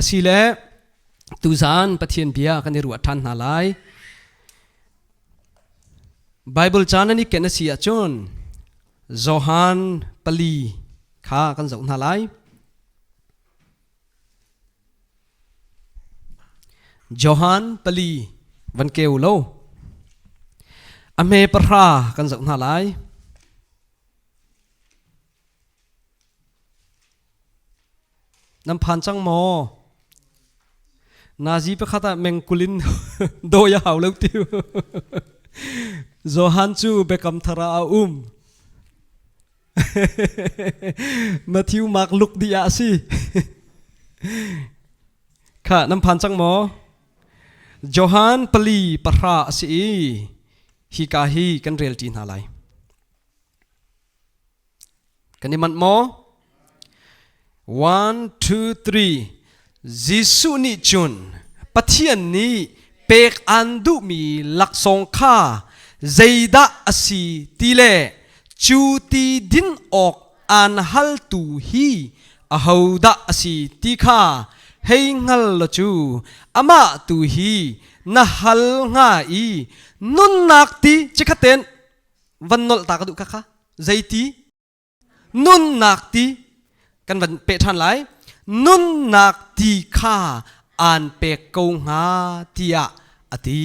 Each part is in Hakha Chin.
Asile tuzan Pathian bia kan i ruah ṭhan hna lai. Bible caan an i ken a si ahcun Johan pali kha kan zoh hna lai. Johan pali van keu lo. A hme pahra kan zoh hna lai. Nan phan cang maw? Nazi pakhat ah mengkul in dawi a hau lo ti. Johan cu Biakam Thar ah a um. Matthew, Mark, Luke dih ah a si. Kha nan phan cang maw? Johan pali pahra a si i hika hi kan rel ṭi hna lai. Kan i manh maw? One, two, three. Jesuh nih cun Pathian nih pek aan duhmi laksawng kha zeidah a si ti le cu ti din awk aan haltu hi ahodah a si ti kha hei hngal law cu amah tu hi na hal hnga i nunnak ti cikhat tein van nolh ta ka duh kha kha zeiti nunnak ti kan van peh ṭhan lai nunnak ti kha aan pek ko hnga tiah a ti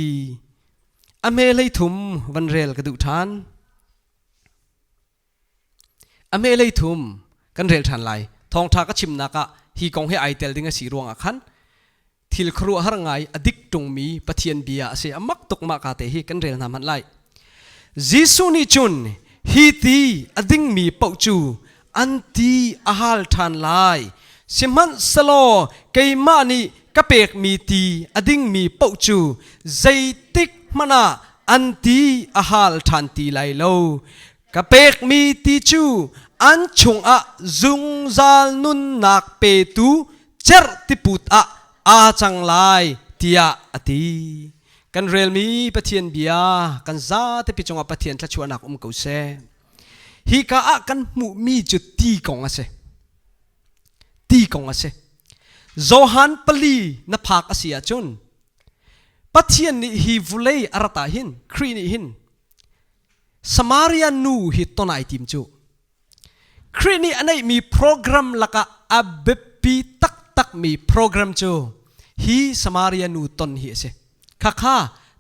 a hme hlei thum van rel ka duh ṭhan a hme hlei thum kan rel ṭhan lai thawngṭha ka chimnak ah hi kong hi ai tel ding a si ruangah khan thil khuaruahhar ngai a dik ṭungmi Pathian bia a si. A mak tuk mah ka te hi kan rel hna hmanh lai. Jesuh nih cun hi ti a dingmi paoh cu an ti a hal ṭhan lai. Sihmanhsehlaw keimah nih ka pekmi ti a dingmi paoh cu zeitik hmanh ah an ti a hal ṭhan ti lai lo. Ka pekmi ti cu an chungah zungzal nunnak petu cerh tiput ah aa cang lai tiah a ti. Kan relmi Pathian bia kan zate pi cungah Pathian thluachuahnak um ko seh. Hika ah kan hmuhmi cu ti kong a si. Ti kong a si. Johan pali na phak a si ahcun Pathian nih hi vulei a rat ah hin Khrih nih hin Samaria nu hi ton ai tim cu. Khrih nih a neihmi program lakah a biapi taktakmi program cu hi Samaria nu ton hi a si. Khakha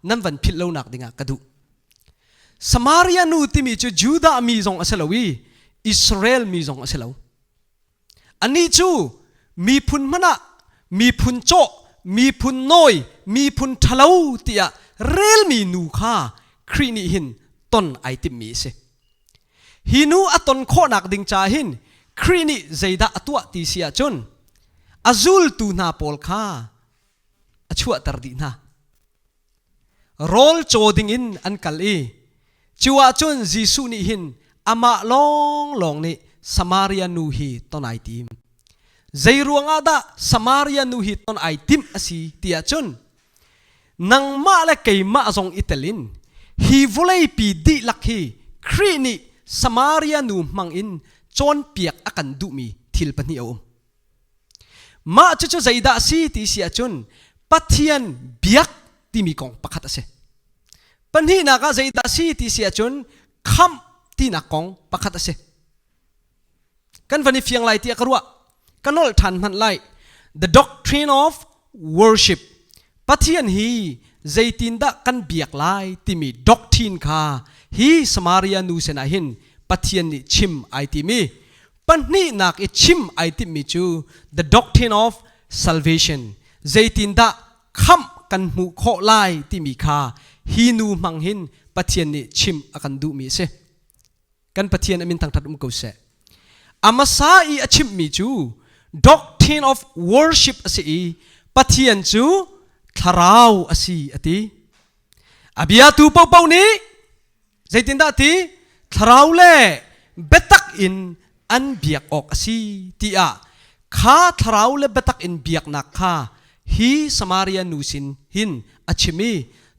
nan van philh lonak dingah ka duh. Samaria nu timi cu Judah mi zong a si lo i Israel mi zong a si lo. Anih cu miphun hmanh ah miphun cawh, miphun nawi, miphun ṭhalo tiah relmi nu kha Khrih nih hin ton ai timhmi a si. Hi nu a ton khawhnak ding caah hin Khrih nih zeidah a tuah ti si ahcun a zultu hna pawl kha a chuahter dih hna. Rawl caw dingin an kal i cu ahcun Jesuh nih hin amah lawnglawng nih Samaria nu hi ton ai tim. Zei ruangah dah Samaria nu hi ton ai timh a si ti ahcun nangmah le keimah zong i tel in hi vawleipi dihlak hi Khrih nih Samaria nu hmang in cawnpiak a kan duhmi thil pahnih a um. Mah cucu zeidah a si ti si ahcun Pathian biak timi kong pakhat a si. Pahnihnak ah zeidah a si ti si ahcun khamh tinak kong pakhat a si. Kan van i fiang lai tiah ka ruah. Ka nolh ṭhan hmanh lai. The doctrine of worship. Pathian hi zeitindah kan biak lai timi doctrine kha hi Samaria nu sinah hin Pathian nih chim ai timi Pahnihnak i chim ai timhmi cu the doctrine of salvation zeitindah khamh kan hmuh khawh lai timi kha hi nu hmang hin Pathian nih chim a kan duhmi a si. Kan Pathian a min thangthat um ko seh. A hmasa i a chimhmi cu doctrine of worship a si i Pathian cu thlarau a si a ti. A biatu paohpaoh nih Zeitindah ti thlarau le biatak in an biak awk a si tiah kha thlarau le biatak in biaknak kha hi Samaria nu sin hin a chim i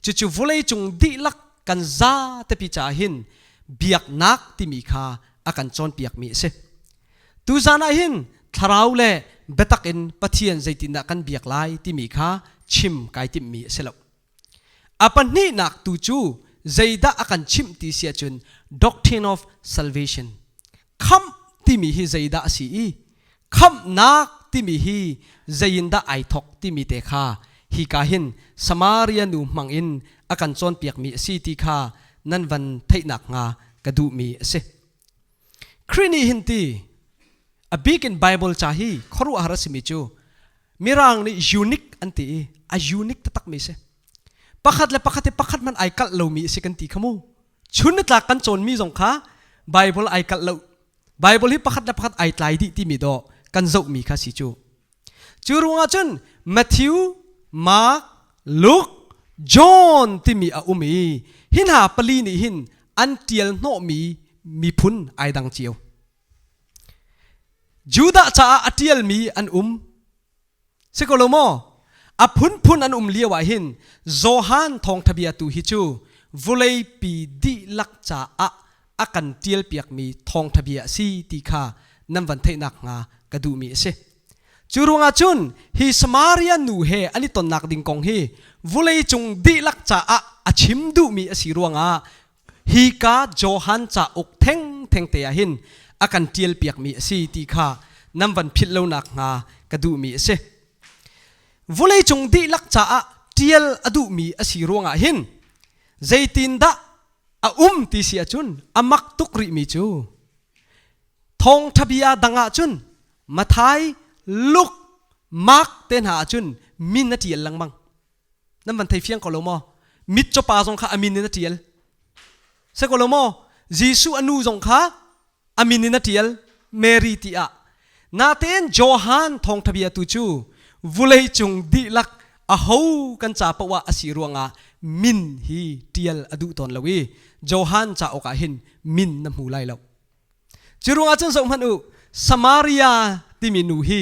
cucu vawleicung dihlak kan zatepi caah hin biaknak timi kha a kan cawnpiakmi a si. Tuzan ah hin thlarau le biatak in Pathian zeitindah kan biak lai timi kha chim kai timhmi a si lo. A pahnihnak tu cu zeidah a kan chimh ti si ahcun doctrine of salvation khamh timi hi zeidah a si i khamhnak timi hi zeiindah ai thok timi te kha hika hin Samaria nu hmang in a kan cawnpiakmi a si ti kha nan van theihnak hnga ka duhmi a si. Khrih nih hin ti a bik in Bible ca hi khuaruahhar a simi cu Mirang nih unique an ti i a unique taktak mi si. Pakhat le pakhat hi pakhat hmanh ai kalh lomi a si kan ti kha mu. Chun nitlak kan cawnmi zong kha Bible ai kalh lo. Bible hi pakhat le pakhat ai tlai dih timi dawh kan zohmi kha si cu. Cu ruangah cun Matthew, Mark, Luke, John timi a um i hi hna pali nih hin an ṭial hnawhmi miphun ai dang cio. Judah caah a ṭialmi an um. Si ko lo maw? A phunphun an um lio ah hin Johan thawngṭha bia tu hi cu vawleipi dihlak caah a kan ṭialpiakmi thawngṭha bia a si ti kha nan van theihnak hnga ka duhmi a si. Cu ruangah cun hi Samaria nu he an i tonnak ding kong hi vawleicung dihlak caah a chim duhmi a si ruangah hika Johan cauk thengtheng te ah hin a kan ṭialpiakmi a si ti kha nan van philh lonak hnga ka duhmi a si. Vawleicung dihlak caah ṭial a duhmi a si ruangah hin zeitindah a um ti si ahcun a mak tuk rihmi cu thawngṭha bia dang ah cun Mathai, Luke, Mark te hna ah cun min a ṭial lengmang. Nan van thei fiang ko lo maw? Mitcaw pa zong kha a min in a ṭial. Si ko lo maw? Jesuh a nu zong kha a min in a ṭial Mary tiah. Natein Johan thawngṭha bia tu cu vuleicung dihlak aho kan ca paoh ah a si ruangah min hi ṭial a duh tawn lo i Johan cauk ah hin min na hmu lai lo. Cu ruangah cun zoh hmanh u Samaria timi nu hi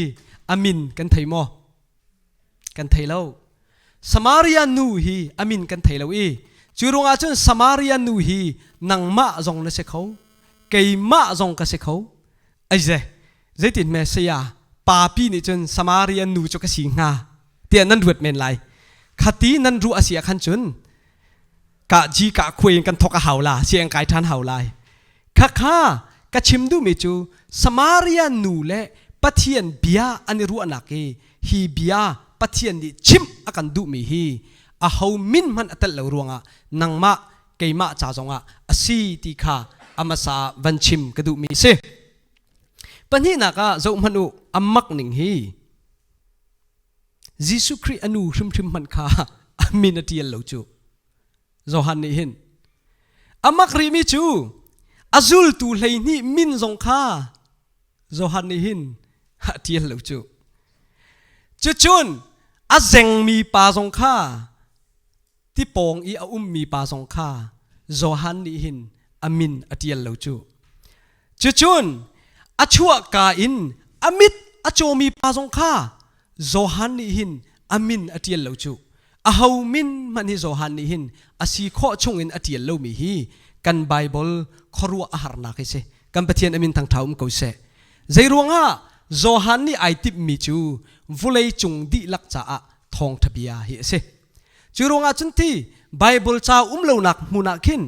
a min kan thei maw? Kan thei lo. Samaria nu hi a min kan thei lo i cu ruangah cun Samaria nu hi nangmah zong na si kho keimah zong ka si kho aize zeitin me saya papi nih cun Samaria nu cu ka si hnga tiah nan ruat men lai khati nan ruah a si ah khan cun ka ji ka khuai in kan thok a hau la siang kai ṭhan hau lai khakha ka chim duhmi cu Samaria nu le Pathian bia an i ruahnak i hi bia Pathian nih chimh a kan duhmi hi a ho min hmanh a telh lo ruangah nangmah keimah ca zongah a si ti kha a hmasa van chim ka duhmi si. Pahnihnak ah zoh hmanh u a mak ning hi Jesuh Khrih a nu hrimhrim hmanh kha a min a ṭial lo cu. Johan nih hin a mak rihmi cu a zultu 12 min zong kha Johan nih hin a ṭial lo cu. Cucun a zengmi pa zong kha tipawng i a ummi pa zong kha Johan nih hin a min a ṭial lo cu. Cucun a chuahka in a mit a cawmi pa zong kha Johan nih hin a min a ṭial lo cu. Aho min hmanh hi Johan nih hin a si khawh chungin a ṭial lomi hi kan Baibal khuaruah a harnak hi si. Kan Pathian a min thangṭha um ko seh. Zeiruangah Johan nih ai timhmi cu vulei cung dihlak caah thawngṭha bia hi a si. Cu ruangah cun ti Baibal ca um lonak hmun ah khin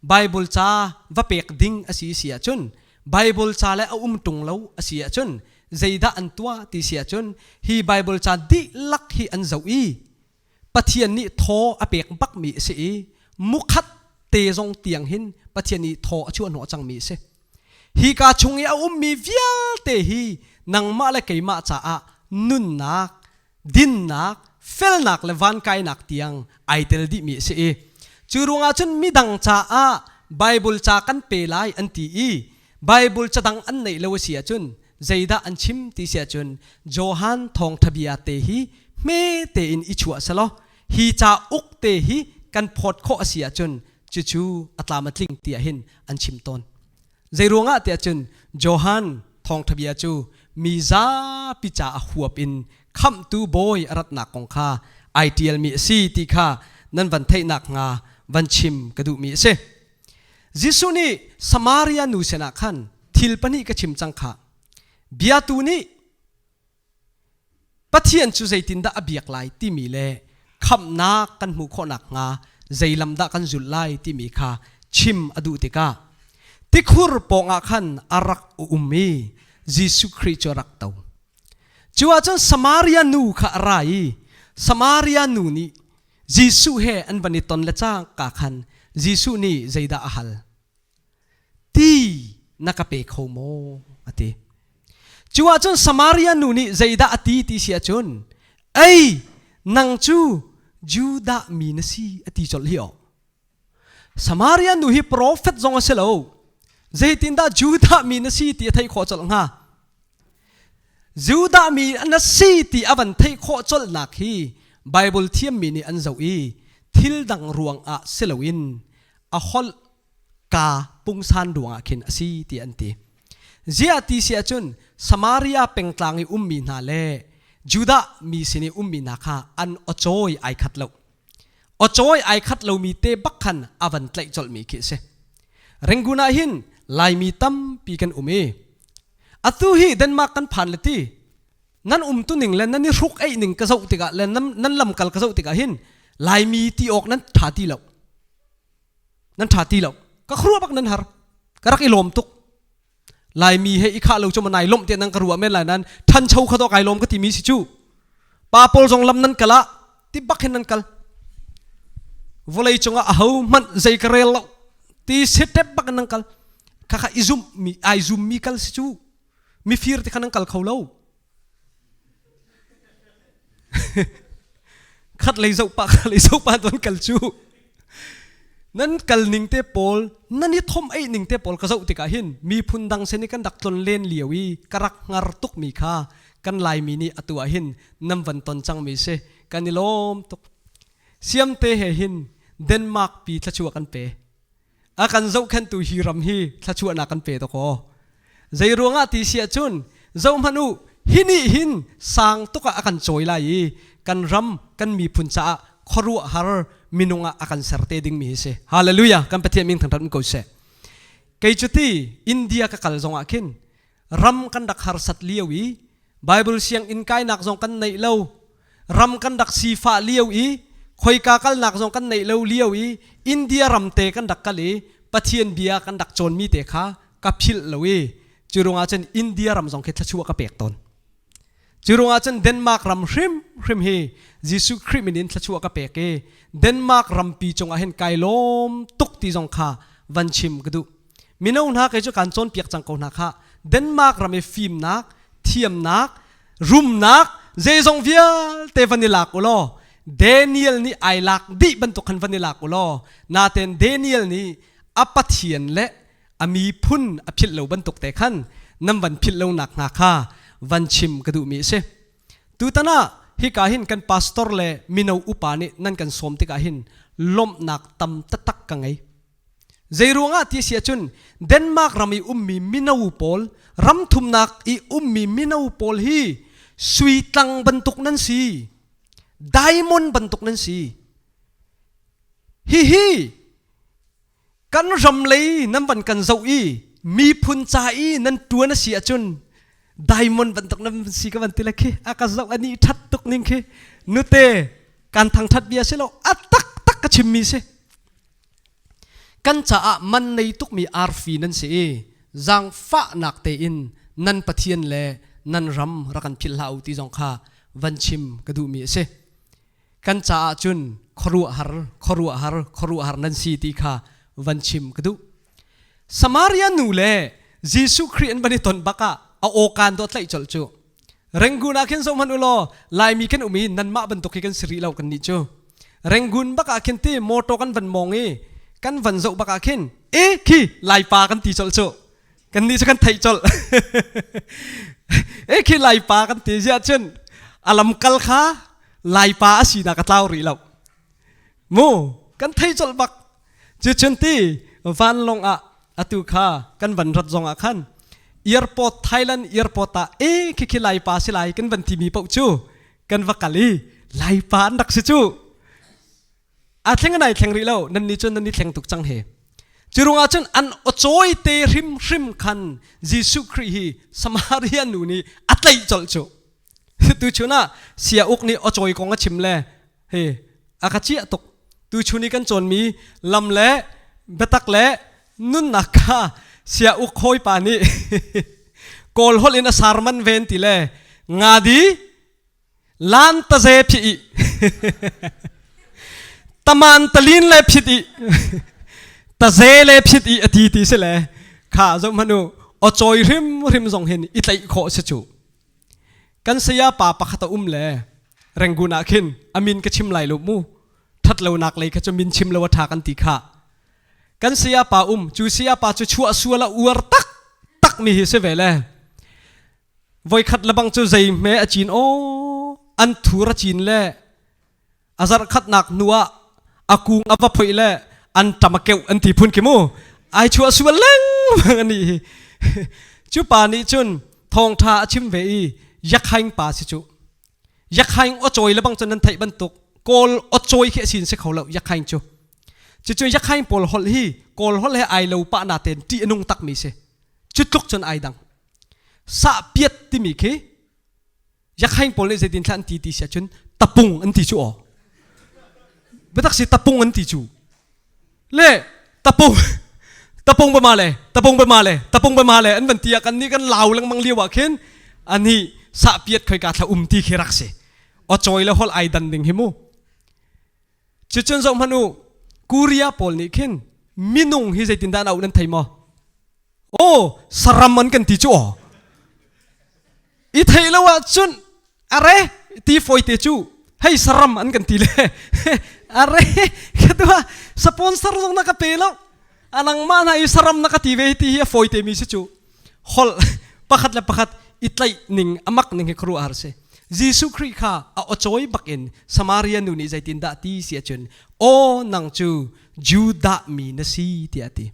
Baibal ca va pek ding a si si ahcun Baibal ca le a um ṭung lo a si ahcun zeidah an tuah ti si ahcun hi Baibal ca dihlak hi an zoh i Pathian nih thaw a pek bakmi a si i mukhat te zong tiang hin Pathian nih thaw a chuah hnawh cangmi a si. Hika chung i a ummi vialte hi nangmah le keimah caah nunnak dinnak, felnak le vankainak tiang ai tel dihmi a si i cu ruangah cun midang caah Bible ca kan pe lai an ti i Bible ca dang an neih lo a si ahcun zeidah an chim ti si ahcun Johan thawngtha bia te hi hme tein i chuah selaw hi cauk te hi kan phawt khawh a si ahcun cucu a tlam a tling tiah hin an chim tawn. Zeiruangah tiah cun Johan thawngṭha bia cu mi zapi ca a huap in khamhtu bawi a ratnak kong kha ai ṭialmi a si ti kha nan van theih nakhnga van chim ka duhmi a si. Jesuh nih Samaria nu sinah khan thil pahnih ka chim cang khah. Biatu nih. Pathian cu zeitindah a biak lai timi le khamhnak kan hmuh khawh nakhnga zei lam dah kan zulh lai timi kha chim a duh tikah tikhur pawngah khan a rak um i Jesuh Khrih cu a rak to. Cu ahcun Samaria nu kha a ra i Samaria nu nih Jesuh he an van i ton le cangka khan Jesuh nih zeidah a hal? Ti na ka pe kho maw? a ti. Cu ahcun Samaria nu nih zeidah a ti ti si ahcun, Ei, nang cu Judah mi na si a ti colh hi aw. Samaria nu hi profet zong a si lo. Zeitindah Judah mi na si ti a theih khawh colh hnga? Judah mi na si ti a van theih khawh colhnak hi Bible thiammi nih an zoh i thil dang ruangah si loin a holh ka pungsan ruangah khin a si ti an ti. Ziah ti si ahcun Samaria pengtlang i ummi hna le Judah mi sin i ummi hna kha an awcawi ai khat lo. Awcawi ai khat lomi te bak khan a van tlaih colhmi khi a si. Rangoon ah hin Laimi tampi kan um i atu hi Denmark kan phan le ti nan umtu ning le nan i hruk eih ning ka zoh tikah le nan lamkal ka zoh tikah hin Laimi ti awk nan ṭha ti lo. Nan ṭha ti lo. Ka khuaruah bak nan har. Ka rak i lawm tuk. Laimi he i khah lo cu nai lawmh tiah nan ka ruah men lai nain ṭhancho kha dawh kai lawm ka timi si cu. Pa pawl zong lam nan kal ah ti bak hin nan kal. Vawlei cungah aho hmanh zei ka rel lo ti setep bak in nan kal. Khakha i zumh mi ai zum mi kal si cu. Mifir ti kha nan kal kho lo. Khat lei zoh pah khat lei zoh pah tuan kal cu. Nan kal ning te pawl nan i thom ei ning te pawl ka zoh tikah hin miphun dang sin i kan rak tlon len lio i ka rak hngar tuk mi kha kan Laimi nih atu ah hin nan van ton cang mi si kan i lawm tuk. Siamte he hin Denmark pi thluachuah kan pe. A kan zohkhenhtu hi ram hi thluachuahnak kan pe dawkaw. Zei ruangah ti si ahcun zohhmanh u hi nih hin sang tuk ah a kan cawi lai i kan ram kan miphun caah khuaruahhar minung ah a kan ser te dingmi hi si. Hallelujah! Kan Pathian min thangṭhat um ko seh. Kei cu ti India ka kal zongah khin ram kan rak harsat lio i Bible sianginn kainak zong kan neih lo ram kan rak sifah lio i khoika kalnak zong kan neih lo lio i India ram te kan rak kal i Pathian bia kan rak cawnmi te kha ka philh lo i cu ruangah cun India ram zong khi thluachuah ka pek tawn. Cu ruangah cun Denmark ram hrimhrim hi Jesuh Khrih min in thluachuah ka pek i Denmark rampi cungah hin kai lawm tuk ti zong kha van chim ka duh. Mino hna kei cu kaan cawnpiak cang ko hna khah. Denmark ram i fimnak, thiamnak, rumnak, zeizong vialte van i lak u law Daniel nih ai lak dih bantuk khan van i lak u law naten Daniel nih a Pathian le a miphun a philh lo bantuk te khan nan van philh lo nak hnga kha van chim ka duhmi a si. Tutan ah hika hin kan pastor le mino upa nih nan kan sawm tikah hin lawmhnak tam taktak ka ngei. Zeiruangah ti si ahcun Denmark ram i ummi mino pawl, ram thumnak i ummi mino pawl hi sui tlang bantuk nan si. Diamond bantuk nan si. Hihi kan ram lei nan van kan zoh i miphun ca i nan tuan a si ahcun diamond bantuk nan si ka van ti le khi a ka zoh ani that tuk ning khi nute kan thangthat bia si lo a taktak ka chimmi si Kan caah man nei tukmi arfi nan si i zaangfahnak tein nan Pathian le nan ram rak kan philh hlah u ti zong kha van chim ka duhmi a si. Kan caah cun khuaruahhar, khuaruahhar, khuaruahhar nan si ti kha van chim ka duh. Samaria nu le Jesuh Khrih an van i ton bak ah a awkaan dawh tlaih colh cu. Rangoon ah khin zoh hmanh u law Laimi kan um i nanmah bantuk hi kan si rih lo kan nih cu. Rangoon bak ah khin ti motor kan van mong i kan van zoh bak ah khin e khi Laipa kan ti colh cu. Kan nih cu kan theih colh. e khi Laipa kan ti ziah cun a lamkal kha Laipa a sinak a tlau rih lo. Mu kan thei colh bak. Cucun ti vanlawng ah atu kha kan van rat zong ah khan airport Thailand airport ah e khi khi Laipa si lai kan van timi paoh cu kan va kal i Laipa an rak si cu a thleng an ai thleng rih lo nan ni cun nan ni thleng tuk cang he cu ruangah cun an acawi te hrimhrim khan Jesuh Khrih hi Samaria nu nih a tlaih colh cu. Tu chun ah sia uk nih acawi kong a chim le he a ka ciah tuk. Tu chun i kan cawnmi lam le biatak le nunnak kha sia uk hawipa nih kawl holh in a sarman ven ti le ngadi lan taze phi i taman talin le phit i taze le phit i ati ti si le kha zoh hmanh u acawi hrim hrim zong hin i tlaih khawh si cu. Kan saya pa pakhat a um le Rangoon ah khin a min ka chim lai lo mu. That lonak lei kha cu min chim lo a tha kan ti kha. Kan saya pa um cu saya pa cu chuah sual a uar tak tak mi hi si ve le. Voikhat lebang cu zei hme a cin o an thur a cin le a zarh khatnak hnu ah a kung a va phoih le an ṭam a keuh an ti phun khi mu ai chuah sual lengmang ani hi cu pa nih cun thawngṭha a chim ve i yakhaing pa si cu yakhaing aw cawi le bang cun nan theih bantuk kawl aw cawi khi a sin si kho lo yakhaing cu cucu yakhaing pawl holh hi kawl holh he ai lo pah na ten ṭih a nung tak mi si cu tluk cun ai dang sah piat timi khi Yakhaing pawl nih zeitin thla an ti ti si ahcun tapung an ti cu aw. Biatak si tapung an ti cu. Le tapung tapung ba ma le tapung ba ma le tapung ba ma le an van ti ah kan nih kan lau lengmang lio ah khin ani sah piat khoi ka thla um ti khi rak si. Aw cawi le hol ai dan ding hi mu. Cucun zoh hmanh u Korea pawl nih khin minung hi zeitin dah an auh nan thei maw? Aw saram an kan ti cu aw. I theih lo ahcun are ti fawite cu hei saram an kan ti le are ka sponsor zong na ka pe lo anangmah hna i saram na ka ti ve ti hi a fawite mi si cu holh pakhat le pakhat i tlaih ning amak ning hi khuaruah har si Jesuh Khrih kha a aw bak in Samaria nu nih zeitindah ti si ahcun aw nang cu Judah mi na si tiah a ti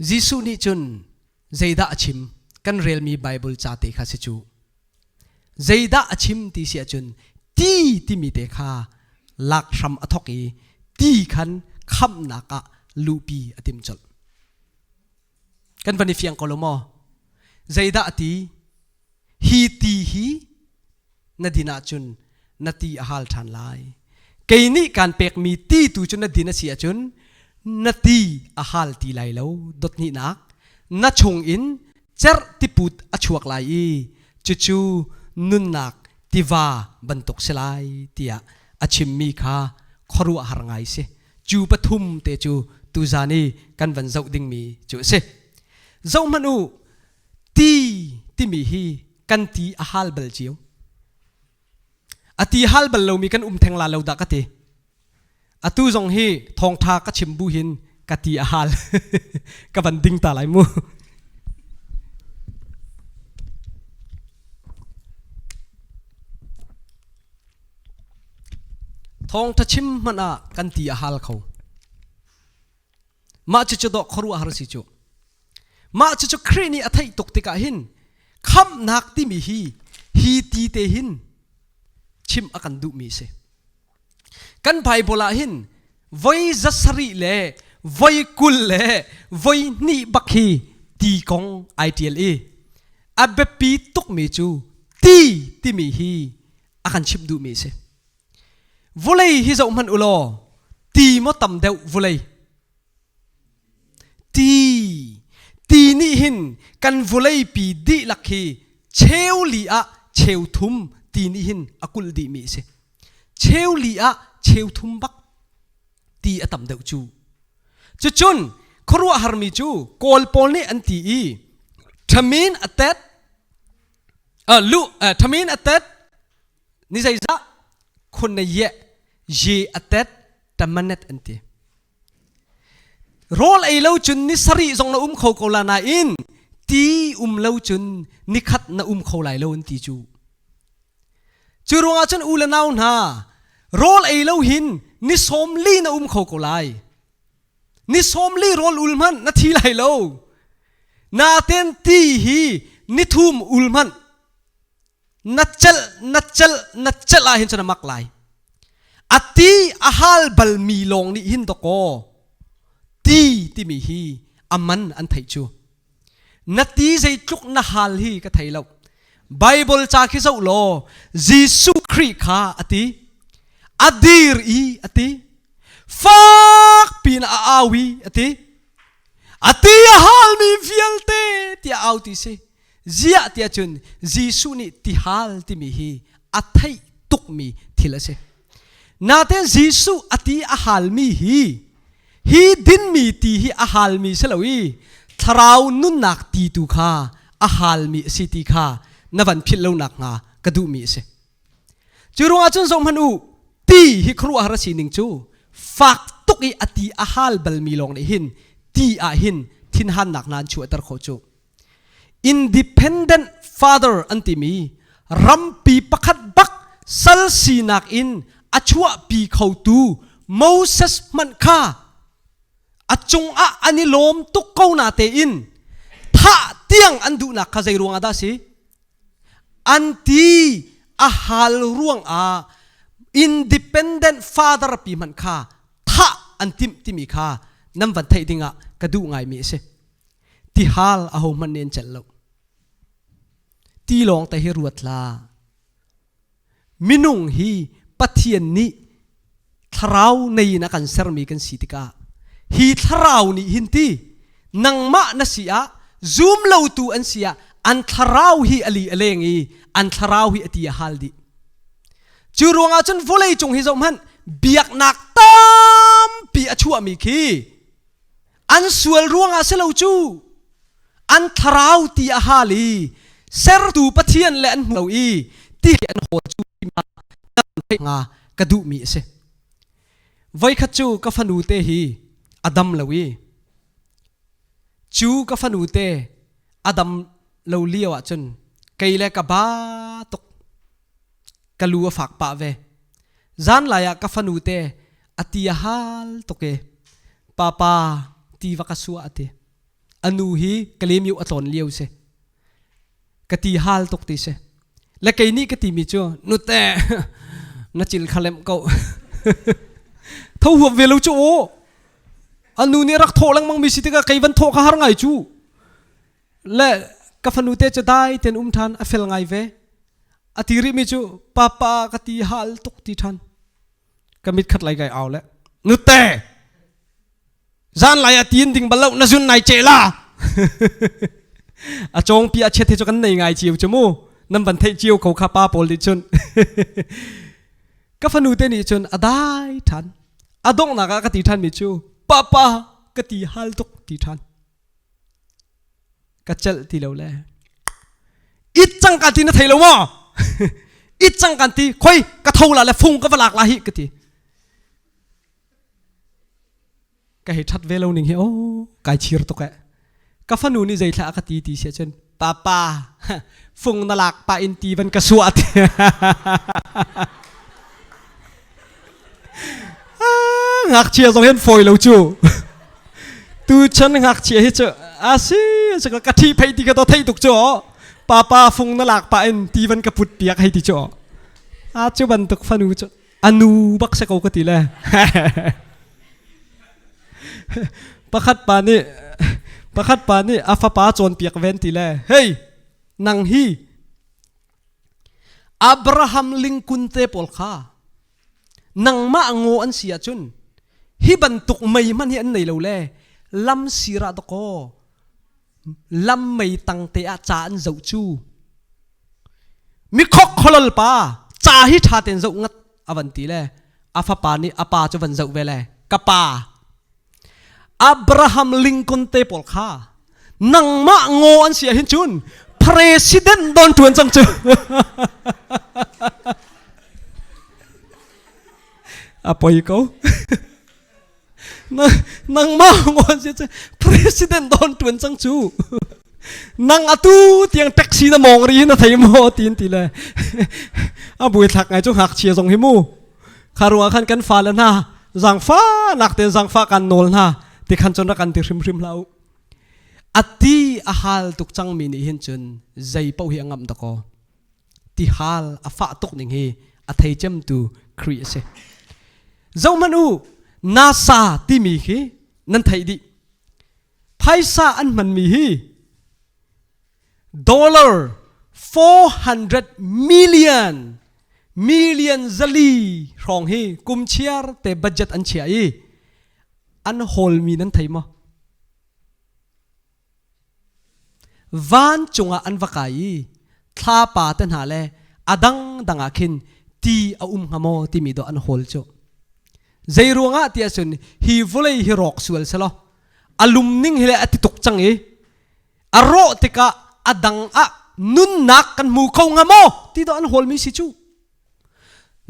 Jesuh nih cun zeidah a chim kan relmi Bible ca te kha si cu zeidah a chim ti si ahcun ti timi te kha lak hram a thok i ti khan khamhnak ah luhpi a tim colh kan van i fiang ko lo maw zeidah a ti hi ti hi na din ahcun na ti a hal ṭhan lai. Kei nih kaan pekmi ti tu cu na din a si ahcun na ti a hal ti lai lo. Dothnihnak na chungin cerh tiput a chuak lai i cucu nunnak tiva bantuk si lai tiah a chimmi kha khuaruahhar ngai si. Cu pathum te cu tuzan i kan van zoh dingmi cu a si. Zohhmanh u, ti timi hi kan ti a hal bal cio. A ti hal bal lomi kan um theng la lo dah ka ti. Atu zong hi thawngtha ka chim bu hin ka ti a hal. ka van ding ta lai mu. Thawngtha chim hmanh ah kan ti a hal kho. Mah cucu dawh khuaruahhar si cu. Mah cucu Khrih nih a theih tuk tikah hin khamhnak timi hi hi ti te hin chim a kan duhmi si. Kan Bible ah hin voi zasarih le voi 20 le voi hnih bak hi ti kong ai ṭial i a biapi tukmi cu ti timi hi a kan chimh duhmi si. Vulei hi zoh hmanh u law ti maw tam deuh vulei? Ti. Ti nih hin kan vulei pi dihlak hi cheu li ah cheu thum ti nih hin a kulh dihmi a si. Cheu li ah cheu thum bak ti a tam deuh cu. Cucun khuaruahharmi cu Kawl pawl nih an ti i thamin a tet uh, lu uh, thamin a tet Ni zeizah khun na ye ye a tet tamanet an ti. Rawl ei lo cun ni sarih zong na um kho ko la nain ti um lo cun nikhat na um kho lai lo an ti cu. Cu ruangah cun u le nau hna rawl ei lo hin ni 40 na um kho ko lai. Ni 40 rawl ul hmanh na thi lai lo. Naten ti hi ni thum ul hmanh na celh na celh na celh ah hin cun a mak lai a ti a hal balmi lawng nih hin dawkaw ti timi hi a man an theih cu na ti zeitluk na hal hi ka thei lo. Bible ca khi zoh law Jesuh Khrih kha a ti a dir i a ti fak piin a au i a ti a ti a halmi vialte tiah au ti si ziah tiah cun Jesuh nih tihal timi hi a theih tukmi thil a si Natein Jesuh a ti a halmi hi hi dinmi ti hi a halmi si lo i thlarau nunnak ti tu kha a halmi a si ti kha na van philh lo nakhnga ka duhmi a si. Cu ruangah cun zohhmanh u, ti hi khuaruahhar a sining cu fak tuk i a ti a hal balmi lawng nih hin ti ah hin thinhannak hna an chuahter khawh cu. Independent father an timi rampi pakhat bak sal sinak in a chuahpi khotu Moses hmanh kha a cungah an i lawm tuk ko na tein thah tiang an duhnak kha zei ruangah dah si? An ti a hal ruangah independent father pi hmanh kha thah an timh timi kha nan van theih dingah ka duh ngaimi a si. Tihal ahohmanh nih an celh lo. Ti lawng te hi ruat hlah. Minung hi Pathian nih thlarau nei in a kan sermi kan si tikah hi thlarau nih hin ti nangmah na si ah zum lotu an si ah an thlarau hi a li a leng i an thlarau hi a ti a hal dih. Cu ruangah cun vawlei cung hi zoh hmanh biaknak tampi a chuahmi khi An sual ruangah si lo cu an thlarau ti a hal i sertu Pathian le an hmu lo i ti an hawl cu theih nga ka duhmi a si. Voikhat cu ka fanu te hi a dam lo i cu ka fanu te a dam lo lio ah cun kei le ka ba tuk ka lu a fak pah ve. Zanlai ah ka fanu te a ti a hal tuk i papa ti va ka suah a ti. A nu hi Kalemiu a tlawn lio si. Ka ti hal tuk ti si. Le kei nih ka timi cu nute na cil kha lem ko. Tho huap ve lo cu aw. A nu nih rak thawh lengmang mi si tikah kei van thawh kha har ngai cu. Le ka fanu te cu dai ten um ṭhan a fel ngai ve. A ti rihmi cu papa ka ti hal tuk ti ṭhan. Ka mit khat lai kai au le nute zan lai a tin ding bal lo na zun nai che la. A cawng pi a chet he cu kan nei ngai cio cu mu. Nan van theih cio ko kha pa pawl nih cun. Ka fanu te nih cun a dai ṭhan. A donghnak ah ka ti ṭhan mi cu papa ka ti hal tuk ti ṭhan. Ka celh ti lo le it cang kan ti na thei lo maw it cang kan ti khoi ka tho la le fung ka va lak la hi ka ti ka hei that ve lo ning hi oh kai chir tuk eh ka fanu nih zei thla ka ti ti sia cun papa fung na lak pa in ti van ka suah ti Ngakchia zong hin fawi lo cu. Tu chan ngakchia hi cu a si ka thi phei ti ka to thei tuk cu papa fung na lak pa in ti van ka put piak hei ti cu a cu bantuk fanu cu anu bak se ko ka ti le pakhat pa nih pakhat pa nih a fapa cawnpiak ven ti le hei nang hi Abraham Lincoln te pawl kha nangmah ngaw an si ahcun hi bantuk mei hmanh hi an nei lo le lam sir ah dakaw lam mei tang te ah ca an zoh cu mikhok kholol pa ca hi ṭha tein zoh ngat a van ti le a fapa nih a pa cu van zoh ve le ka pa Abraham Lincoln te pawl kha nangmah ngaw an si ahhin cun president don ṭuan cang cu a poi ko nangmah ngaw an si cun president don ṭuan cang cu nang atu tiang taxi na mong ri na thei maw tin ti le a buai thlak ngai cu ngakchia zong hi mu Kha ruangah khan kan fale hna zaangfa nak tein zaangfa kan nawl hna ti khan cun rak kan ti hrimhrim hlah u. A ti a hal tuk cangmi nih hin cun zei paoh hi a ngamh dakaw. Ti hal a fah tuk ning hi a thei cemtu Khrih a si. Zohhmanh u, NASA timi khi nan theih dih. Phaisa an hmanmi hi dollar 400 million million zali hrawng hi kum chiar te budget an chia i an hawlmi nan thei maw? Vancung ah an va kai i thlapa te hna le a dangdang ah khin ti a um hnga maw timi dawh an hawl cu. Zei ruangah ti ahcun hi vawlei hi rawk sual selaw a lum ning hi le a ti tuk cang i a rawh tikah a dang ah nunnak kan hmu kho hnga maw ti dawh an hawlmi si cu.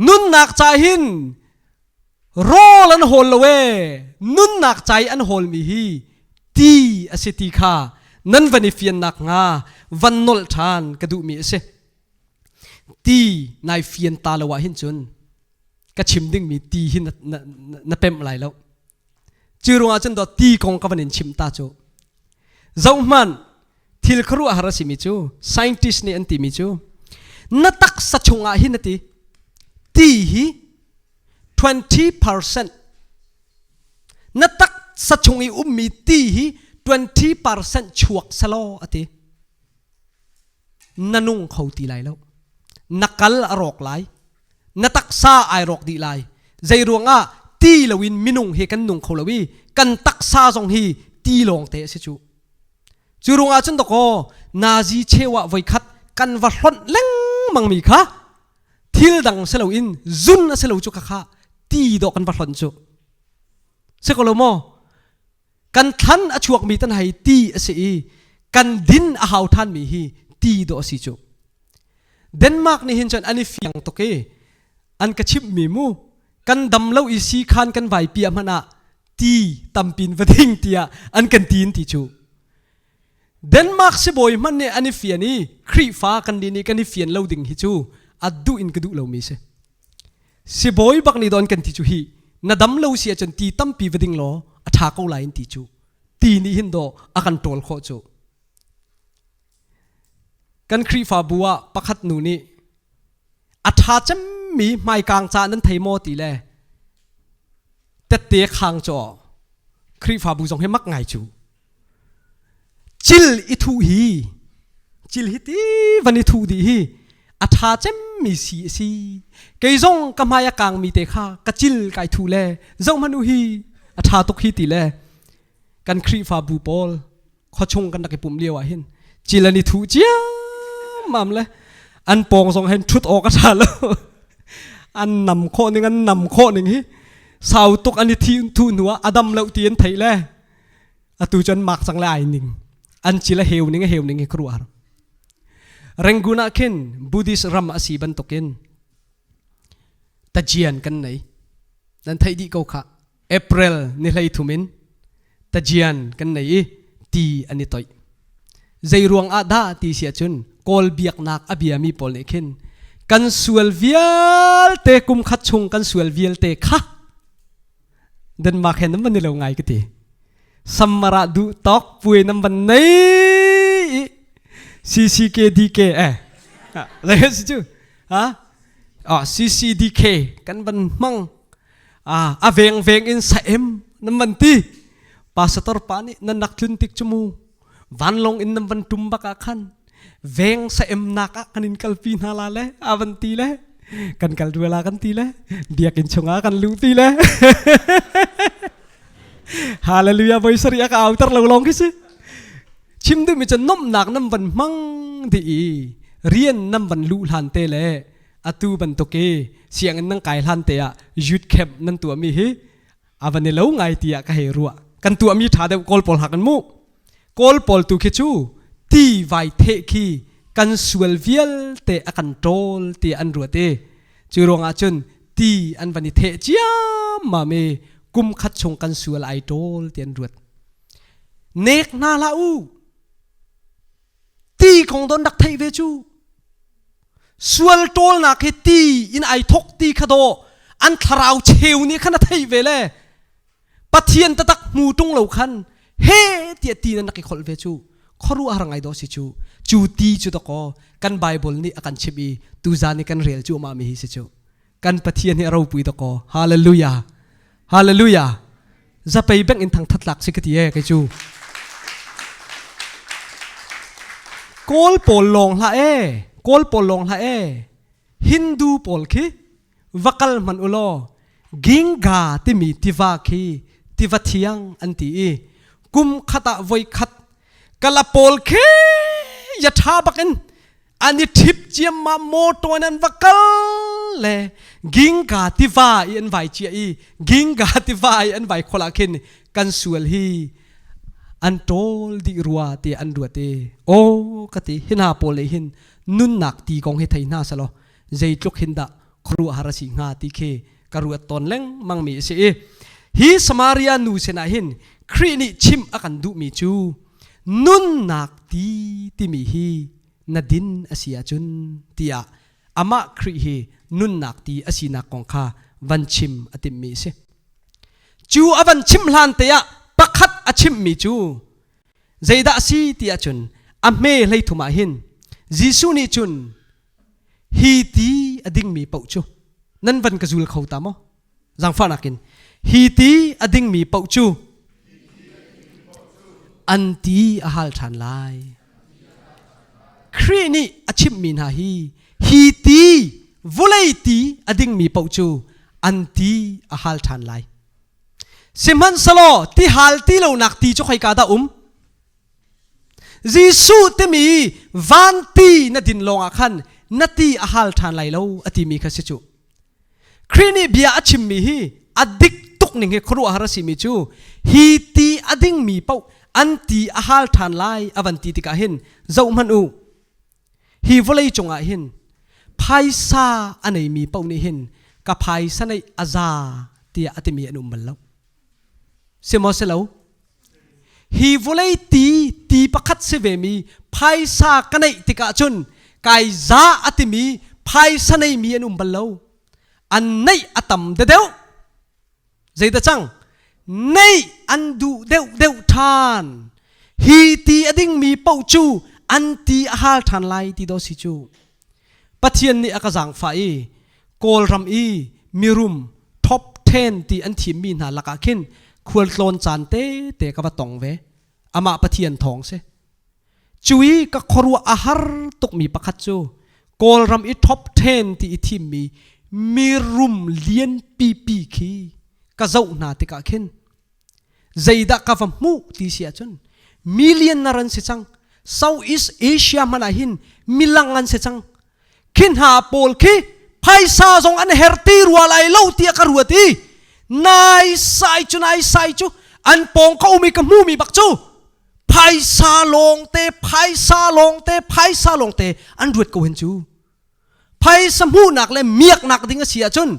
Nunnak ca hin rawl an hawl lo ee nunnak ca i an hawlmi hi ti a si ti kha nan van i fiannak hnga van nolh ṭhan ka duhmi a si. Ti nai fian ta lo ah hin cun ka chim dingmi ti hi na, na, na pemh lai lo. Cu ruangah cun dawt ti kong ka van in chim ta cu. Zohhmanh thil khuaruahhar a simi cu scientist nih an timi cu na taksa chungah hin a ti ti hi 20% na taksa chung i ummi ti hi 20% chuak selaw a ti. Na nung kho ti lai lo. Na kal a rawk lai. Na taksa ai rawk dih lai. Zei ruangah ti loin minung hi kan nung kho lo i kan taksa zong hi ti lawng te a si cu. Cu ruangah cun dakaw nazi cheu ah voikhat kan va hlonh lengmang mi kha thil dang si loin zun a si lo cu khakha ti dawh kan va hlonh cu. Si ko lo maw? Kan thlan a chuakmi tan hei ti a si i kan din a hau ṭhanmi hi ti dawh a si cu. Denmark nih hin cun an i fiang tuk i an ka chimhmi mu kan dam lo i siikhan kan vai piah hmanh ah ti tampin va ding tiah an kan ti in ti cu. Denmark sibawi hmanh nih an i fian i Khrihfa kan nih nih kan i fian lo ding hi cu a duh in ka duh lomi si. Sibawi bak nih don kan ti cu hi na dam lo si ahcun ti tampi va ding law a ṭha ko lai in ti cu. Ti nih hin dawh a kan ṭawl khawh cu. Kan Khrihfabu ah pakhat nu nih a ṭha cemmi hmaikang ca nan thei maw ti le tette khang caw Khrihfabu zong hi mak ngai cu. Cil i thuh hi cil hi ti van i thuh dih hi a ṭha cemmi si a si. Kei zong ka hmai a kangmi te kha ka cil kai thuh le zoh hmanh u hi a ṭha tuk hi ti le kan Khrihfabu pawl khuachung kan rak i pumh lio ah hin cil an i thuh ciammam le an pawng zong hen ṭhut awk a ṭha lo an nam khawh ning an nam khawh ning hi sau tuk an i thi thu hnu ah a dam lo ti an theih le atu cun mak cang le ai ning an cil a heu ning a heu ning hi khuaruahhar Rangoon ah khin Buddhist ram a si bantukin tajian kan nei nan theih dih ko kha April ni hlei thum in tajian kan nei i ti an i toih. Zei ruang ah dah ti si ahcun Kawl biaknak a biami pawl nih khin kan sual vialte kum khat chung kan sual vialte kha Denmark he nan van i lo ngai ka ti. Summer ah duh tawk puai nan van nei i CCKDK eh zei si cu ha ah CCDK kan van hmang a veng veng in sa em nan van ti pastor pa nih nan nak tlun tik cu mu vanlong in nan van tum bak ah khan veng sa em nak ah kan in kalpi hna la le a van ti le kan kal rua la kan ti le biakinn chungah kan luh ti le hallelujah voi sari a ka auter lo long khi si chim duh mi cu nomnak nan van hmang di i rian nan van luh hlan te le atu bantuk i sianginn nan kai hlan te ah youth camp nan tuahmi hi a van i lo ngai tiah ka hei ruah kan tuahmi ṭha deuh kawl pawl hak in mu kawl pawl tu khi cu ti vai theh khi kan sual vialte a kan ṭawl ti an ruat i cu ruangah cun ti an van i theh ciammam i kum khat chung kan sual ai ṭawl ti an ruat nek hna hlah u ti kong don rak theih ve cu Sual ṭawlnak hi ti in ai thok ti kha dawh an thlarau cheu nih khan a theih ve le Pathian tatak hmu ṭung lo khan he tiah ti nan rak i kholh ve cu khuaruahhar ngai dawh si cu cu ti cu dakaw kan Bible nih a kan chimh i tuzan i kan rel cuahmah mi hi si cu kan Pathian hi a ropui dakaw hallelujah hallelujah zapei beng in thangthat lak si ka ti e kei cu. Kawl pawl lawng hlah e, Kawl pawl lawng hlah e. Hindu pawl khi va kal hmanh u law Ginga timi tiva khi tiva thiang an ti i kum khat ah voi khat kala pawl khi ya ṭha bakin an i ṭhip ciammam motor in an va kal le Ginga tiva i an vai cia i Ginga tiva i an vai khol ah khin kan sual hi an ṭawl dih rua ti an ruat i aw ka ti hi hna pawl nih hin nunnak ti kong hi thei hna selaw zeitluk hin dah khuaruahhar a si hnga ti khi ka ruat tawn lengmang mi a si i hi Samaria nu sinah hin Khrih nih chimh a kan duhmi cu nunnak ti timi hi na din a si ahcun tiah amah Khrih hi nunnak ti a sinak kong kha van chim a timhmi a si. Cu a van chim hlan te ah pakhat a chimhmi cu zeidah a si ti ahcun a hme hleithum ah hin Jesuh nih cun hi ti a dingmi paoh cu nan van ka zul kho ta maw? Zaangfahnak in hi ti a dingmi paoh cu an ti a hal ṭhan lai. Khrih nih a chimhmi hna hi hi ti vulei ti a dingmi paoh cu an ti a hal ṭhan lai. Sihmanhsehlaw ti hal ti lonak ti cu khoika dah um? Jesuh timi van ti na din lawngah khan na ti a hal ṭhan lai lo a timi kha si cu. Khrih nih bia a chimmi hi a dik tuk ning hi khuaruahhar a simi cu hi ti a dingmi paoh an ti a hal ṭhan lai a van ti tikah hin zoh hmanh u hi vawlei cungah hin phaisa a neimi paoh nih hin ka phaisa neih a za tiah a timi an um bal lo. Si maw si lo? Hi vawlei ti ti pakhat si vemi phaisa ka neih tikah cun kai za a timi phaisa neimi an um bal lo. An neih a tam deuh. Zeidah cang? Neih an duh deuh deuh ṭhan. Hi ti a dingmi paoh cu an ti a hal ṭhan lai ti daw si cu. Pathian nih a ka zaangfah i Kawlram i mirum top 10 ti an thimmi hna lakah khin khualtlawn caan tete ka va tong ve. Amah Pathian thawng si. Cui ka khuaruah a har tukmi pakhat cu Kawlram i top 10 ti i thimmi mirum lian pipi khi ka zoh hna tikah khin zeidah ka va hmuh ti si ahcun millionaire an si cang Southeast Asia hmanh ah hin milang an si cang khi hna pawl khi phaisa zong an her ti rua lai lo tiah ka ruat i nai sai cu nai sai cu an pawng ka um i ka hmumi bak cu phaisa lawngte phaisa lawngte phaisa lawngte an ruat ko hen cu phaisa hmuhnak le miaknak ding a si ahcun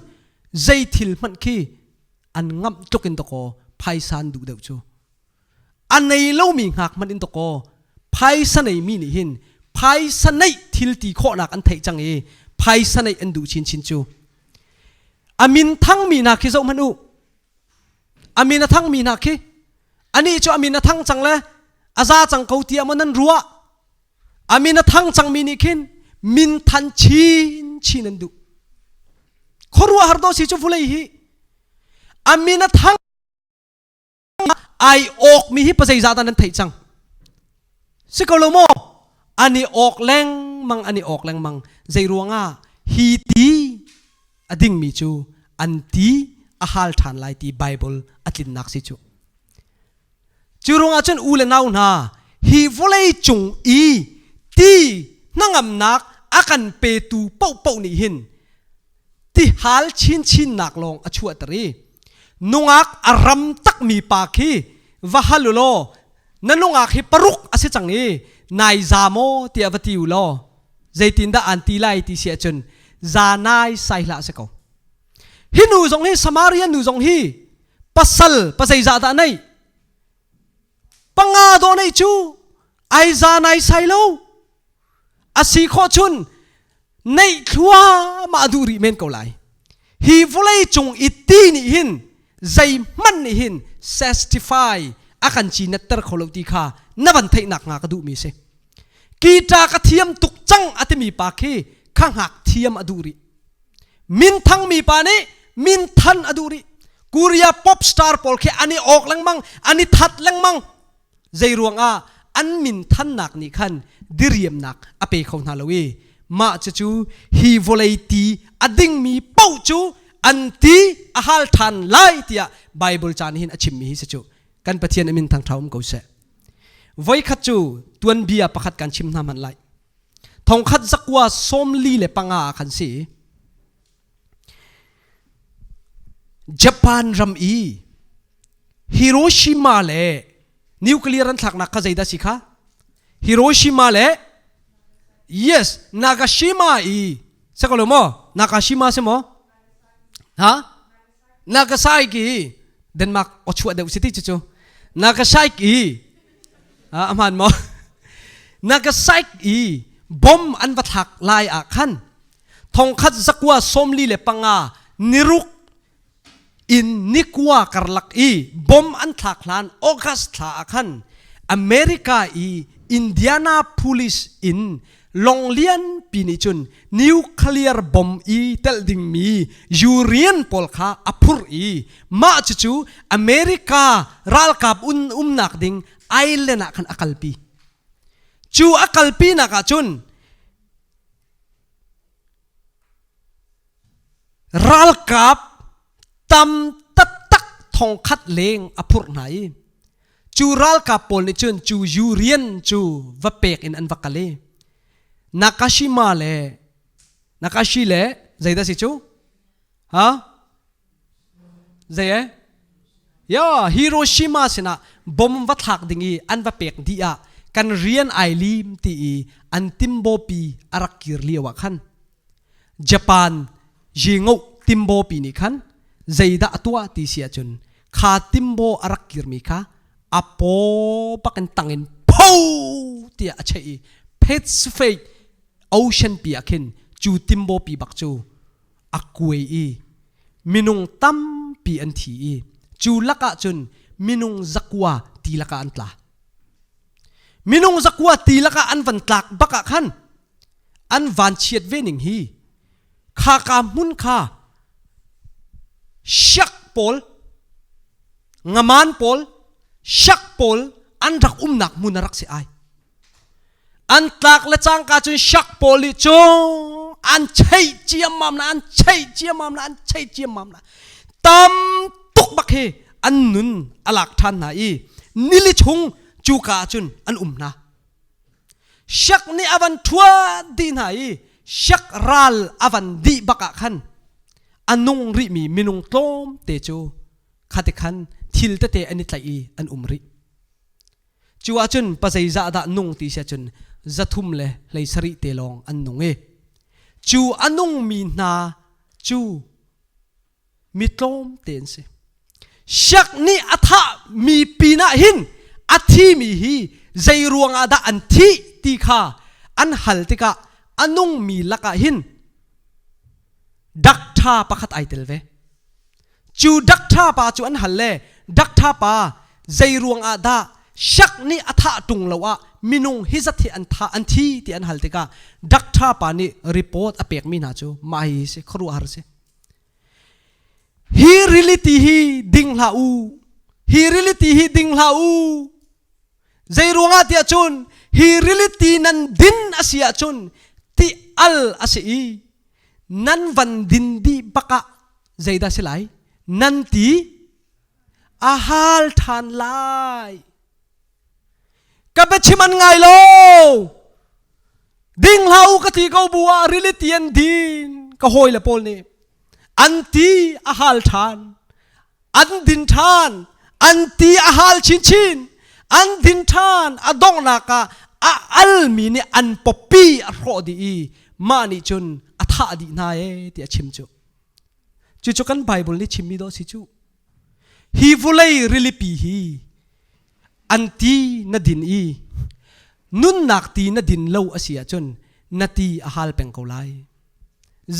zei thil hmanh khi an ngamh tluk in dakaw phaisa an duh deuh cu a nei lomi ngak hmanh in dakaw phaisa neimi nih hin phaisa neih thil ti khawhnak an theih cang i phaisa neih an duh chinchin cu a min thangmi hna khi zoh hmanh u a min a thangmi hna khi anih cu a min a thang cang le a za cang ko tiah maw nan ruah a min a thang cangmi nih khin min than chin chin an duh khuaruahhar do si cu vulei hi a min a thang ai awk mi hi pazeizah dah nan theih cang si ko lo maw an i awk lengmang an i awk lengmang zei ruangah hi ti a dingmi cu an ti a hal ṭhan lai ti Bible a tlinnak si cu Cu ruangah cun u le nau hna, hi vawlei cung i ti hnangamnak a kan petu paohpaoh nih hin ti hal chinchinnak lawng a chuahter i nungak a ram takmi pa khi va hal u law na nungak hi paruk a si cang i nai za maw tiah va ti u law zeitindah an ti lai ti si ahcun za nai sai hlah si ko. Hi nu zong hi Samaria nu zong hi pasal pazeizah dah nei panga dawh nei cu ai za nai sai lo a si khawh chun neih thluahmah duh rih men ko lai hi vawlei cung i ti nih hin zeihmanh nih hin satisfy a kan cinatter kho lo ti kha na van theihnak hnga ka duhmi si guitar ka thiam tuk cang a timi pa khi kha hngak thiam a duh rih Minthangmi pa nih minthan a duh rih. Korea pop star pawl khi an i awk lengmang, an i that lengmang. Zei ruangah? an min thannak nih khan diriamnak a pe kho hna lo i mah cucu hi vawlei ti a dingmi paoh cu an ti a hal ṭhan lai tiah Bible ca nih hin a chimmi hi si cu. Kan Pathian a min thangṭha um ko seh. Voikhat cu tuanbia pakhat kan chim hna hmanh lai. Thongkhat zakua 45 ah khan si. Japan ram i Hiroshima le nuclear an thlaknak kha zeidah si kha? Hiroshima le yes Nagashima i se ko lo maw? Nakashima si maw? Ha? Nagasaki Denmark awchuah deuh si ti cu Nagasaki a hmaan maw? Nagasaki bom an va thlak lai ah khan thongkhat zakua 45 niruk in nikua karlak i bom an thlak hlan August thla ah khan America i Indianapolis in lawng lianpi nih cun nuclear bomb i telh dingmi uranium pawl kha a phurh i mah cucu America ralkap un umnak ding island ah khan a kalpi. Cu a kalpinak ah cun ralkap tam taktak thongkhat leng a phurh hna i cu ralkap pawl nih cun cu Urian cu va pek in an va kal i Nakashima le Nakashi le zeidah si cu ha zei e ya Hiroshima sinah bom va thlak ding i an va pek dih ah kan rian ai lim ti i an timbo pi a rak kir lio ah khan Japan Yingo timbo pi nih khan zeidah a tuah ti si ahcun kha timbo a rak kirmi kha a paw bakin tangin pho tiah a cheih i Pacific Ocean pi ah khin cu timbo pi bak cu a kuai i minung tampi an thi i cu lakah cun minung zakua ti lakah an tla. Minung zakua ti lakah an van tlak bak ah khan an vanchiat ve ning hi khaka hmun kha siak pawl ngaman pawl siak pawl an rak umnak hmun a rak si ai an tlak le cangka cun siak pawl nih cu an cheih ciammam na an cheih ciammam na an cheih ciammam na tam tuk bak hi an nun a lak ṭhan hna i nili chung cuka ah cun an um hna Siak nih a van ṭhuat dih hna i siak ral a van dih bak ah khan a nung rihmi minung tlawmte cu khati khan thil tete an i tlaih i an um rih. Cu ahcun pa zeizah dah nung ti si ahcun 337 te lawng an nung i cu a nungmi hna cu mi tlawmte an si. Siak nih a thah mi pinah hin a thimi hi zei ruangah dah an thih ti kha an hal tikah a nungmi lakah hin dakṭha pakhat ai tel ve. Cu dakṭha pa cu an hal le dakṭha pa zei ruangah dah siak nih a thah ṭung lo ah minung hi zat hi an thah an thi ti an hal tikah dakṭha pa nih report a pekmi hna cu mah hi si khuaruahhar si. Hi reality hi ding hlah u. Hi reality hi ding hlah u. Zei ruangah tiah cun hi reality nan din a si ahcun ti al a si i nan van din dih bak ah zeidah si lai? Nan ti a hal ṭhan lai. Ka biachim an ngai lo. Ding hlah u ka ti ko bu ah reality an din ka hawi le pawl nih an ti a hal ṭhan an din ṭhan an ti a hal chinchin an din ṭhan a donghnak ah a almi nih an pawpi a hrawh dih i mah nih cun a thah dih hna ee ti a chim cu cucu kan Bible nih chimmi dawh si cu hi vulei rilipi hi an ti na din i nunnak ti na din lo a si ahcun na ti a hal peng ko lai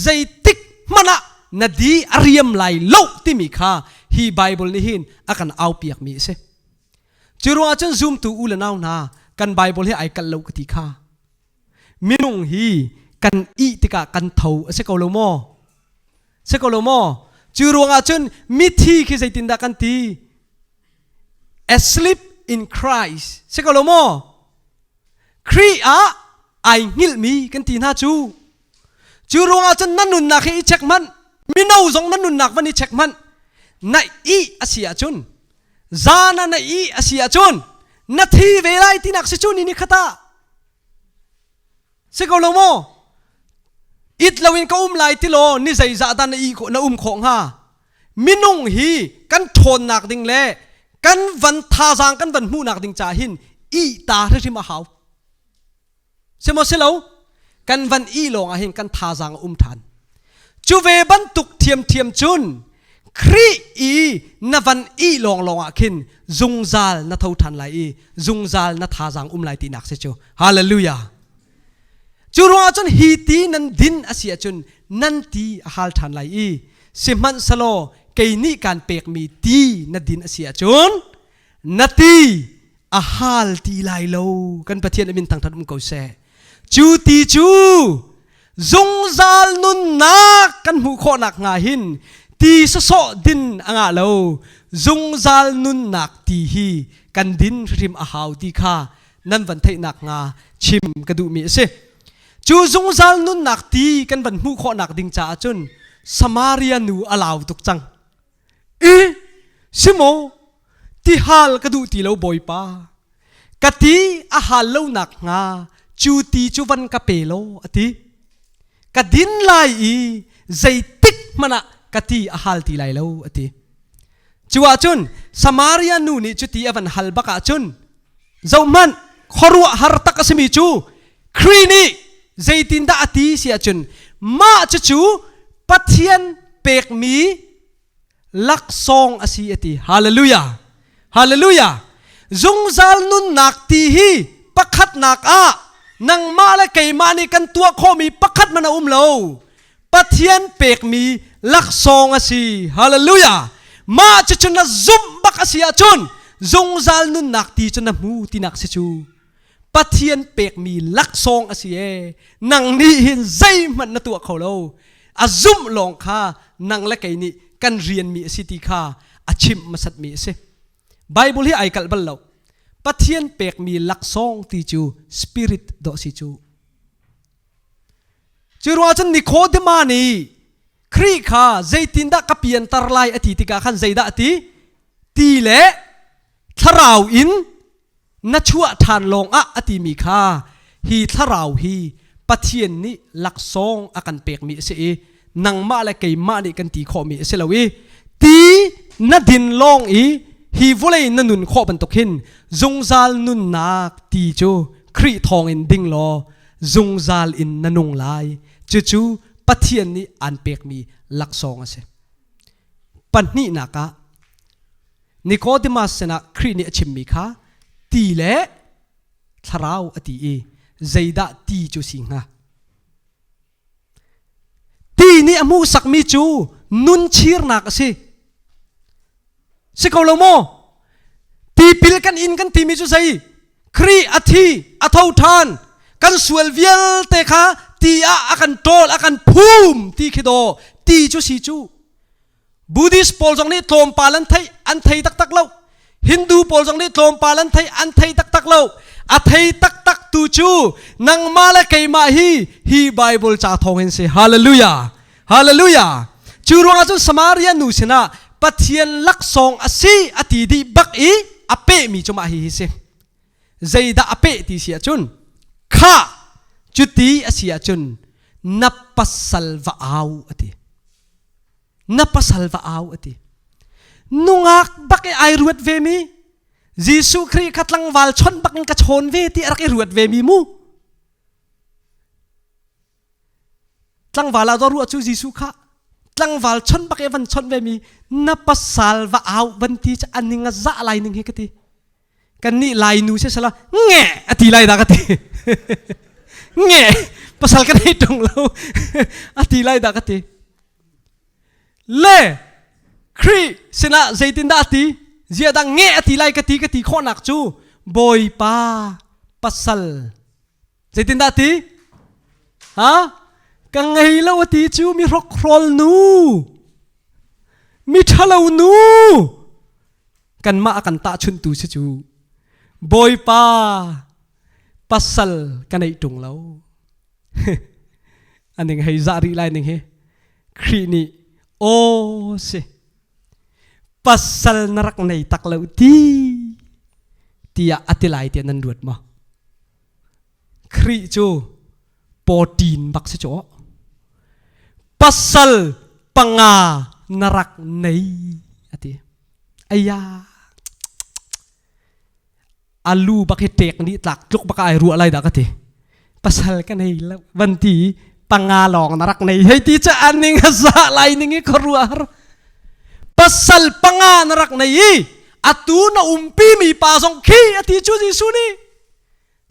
zeitik hmanh ah na di a riam lai lo timi kha hi Bible nih hin a kan aupiak mi a si cu ruangah cun zumtu u le nau hna kan Bible hi ai kalh lo ka ti kha minung hi kan ih tikah kan tho a si ko lo maw si ko lo maw cu ruangah cun mithi khi zeitindah kan ti asleep in Christ si ko lo maw? Khrih ah ai hngilhmi kan ti hna cu. Cu ruangah cun na nunnak hi i check hmanh. Mino zong na nunnak van i check hmanh. Na ih a si ahcun zan ah na ih a si ahcun na thi ve lai tinak si cu ni ni khat ah. Si ko lo maw? It loin ka um lai ti law ni zeizah dah na ih khawh na um khawh hnga? Minung hi kan ṭhawnnak ding le kan van thazaang kan van hmuhnak ding caah hin ih ta hrimhrim a hau. Si maw si lo? Kan van ih lawng ah hin kan thazaang a um ṭhan. Cu ve bantuk ṭhiamṭhiam cun Khrih i na van ih lawnglawng ah khin zungzal na tho ṭhan lai i zungzal na thazaang um lai tinak si cu. Hallelujah. Cu ruangah cun hi ti nan din a si ahcun nan ti a hal ṭhan lai i sihmanhselaw kei nih kaan pekmi ti na din a si ahcun na ti a hal ti lai lo. Kan Pathian a min thangṭhat um ko seh. Cu ti cu zungzal nunnak kan hmuh khawhnak hnga hin ti sawsawh din a ngah lo. Zungzal nunnak ti hi kan din hrim a hau ti kha nan van theihnak hnga chim ka duhmi a si. Cu zungzal nunnak ti kan van hmuh khawhnak ding caah cun Samaria nu a lau tuk cang. I simo ti hal ka duh ti lo Bawipa. Ka ti a hal lo nak hnga cu ti cu van ka pe law a ti. Ka din lai i zeitik hmanh ah ka ti a hal ti lai lo a ti. Cu ahcun Samaria nu nih cuti a van hal bak ahcun Zohhmanh, khuaruahhar tak a simi cu Khrih nih zeitindah a ti si ahcun mah cucu Pathian pekmi laksawng a si a ti. Hallelujah. Hallelujah. Zungzal nunnak ti hi pakhatnak ah nangmah le keimah nih kan tuah khawhmi pakhat hmanh a um lo. Pathian pekmi laksawng a si. Hallelujah. Mah cucu na zumh bak a si ahcun zungzal nunnak ti cu na hmu tinak si cu. Pathian pekmi laksawng a si ee. Nang nih hin zeihmanh na tuah kho lo. A zumh lawng kha nang le kei nih kan rianmi a si ti kha a chimh hmasatmi a si. Bible hi ai kalh bal lo. Pathian pekmi laksawng ti cu spirit dawh si cu. Cu ruangah cun Nikodema nih Khrih kha zeitindah ka pianter lai a ti tikah khan zeidah a ti? Ti le thlarau in na chuah ṭhan lawngah a timi kha hi thlarau hi Pathian nih laksawng a kan pekmi a si i nangmah le keimah nih kan ti khawhmi a si lo i ti na din lawng i hi vawlei na nun khawh bantuk hin zungzal nunnak ti cu Khrih thawngin ding law zungzal in na nung lai. Cucu Pathian nih aan pekmi laksawng a si. Pahnihnak ah Nicodemus sinah Khrih nih a chimmi kha ti le thlarau a ti i zeidah ti cu si hnga? Ti nih a hmuhsakmi cu nun chirnak a si. Si ko lo maw? Tipil kan in kan timi cu zei? Khrih a thi, a tho ṭhan. Kan sual vialte kha ti ah a kan ṭawl, a kan phum ti khi daw ti cu si cu. Buddhist pawl zong nih tlawmpal an theih, an thei taktak lo. Hindu pawl zong nih tlawmpal an theih, an thei taktak lo. A thei taktak tu cu nangmah le keimah hi hi Bible ca thawng hin si. Hallelujah. Hallelujah. Cu ruangah cun Samaria nu sinah Pathian laksawng a si a ti dih bak i a pehmi cu mah hi hi si. Zeidah a peh ti si ahcun khah cuti a si ahcun na pasal va au a ti. Na pasal va au a ti. Nungak bak i ai ruat ve mi Jesuh Khrih kha tlangval chawnh bak in ka chawn ve ti a rak i ruat ve mi mu. Tlangval ah ruah cu Jesuh kha tlangval chon bak e van chon ve mi na pasal va au van ti cu aning a za lai ning hi ka ti. Kan nih lai nu se sala nge a ti lai da ka ti. Nge pasal kan hei tung lo a ti lai da ka ti. Le Khrih sinah zeitindah a ti? Zia dah nge a ti lai ka ti ka ti khawhnak cu Bawipa pasal Zeitindah ti? Ha? Ka ngei lo a ti cu mi hrokhrawl nu. Mi ṭhalo nu. Kanmah a kan tahchunhtu si cu. Bawipa, Pasal ka neih ṭung lo. Aning hei zah rih lai ning hi. Khrih nih aw si pasal na rak nei tak lo ti tiah a ti lai tiah nan ruat maw? Khrih cu pawṭin bak si cu. Pasal panga na rak nei a ti. Aya alu bak hi ṭek nih tlak tluk bak ai ruah lai dah ka ti. Pasal ka nei lo van ti panga lawng na rak nei hei ti ca aning a za lai ning i khuaruah har. Pasal panga na rak nei i atu na umpi mi pa zong khi a ti cu Jesuh nih.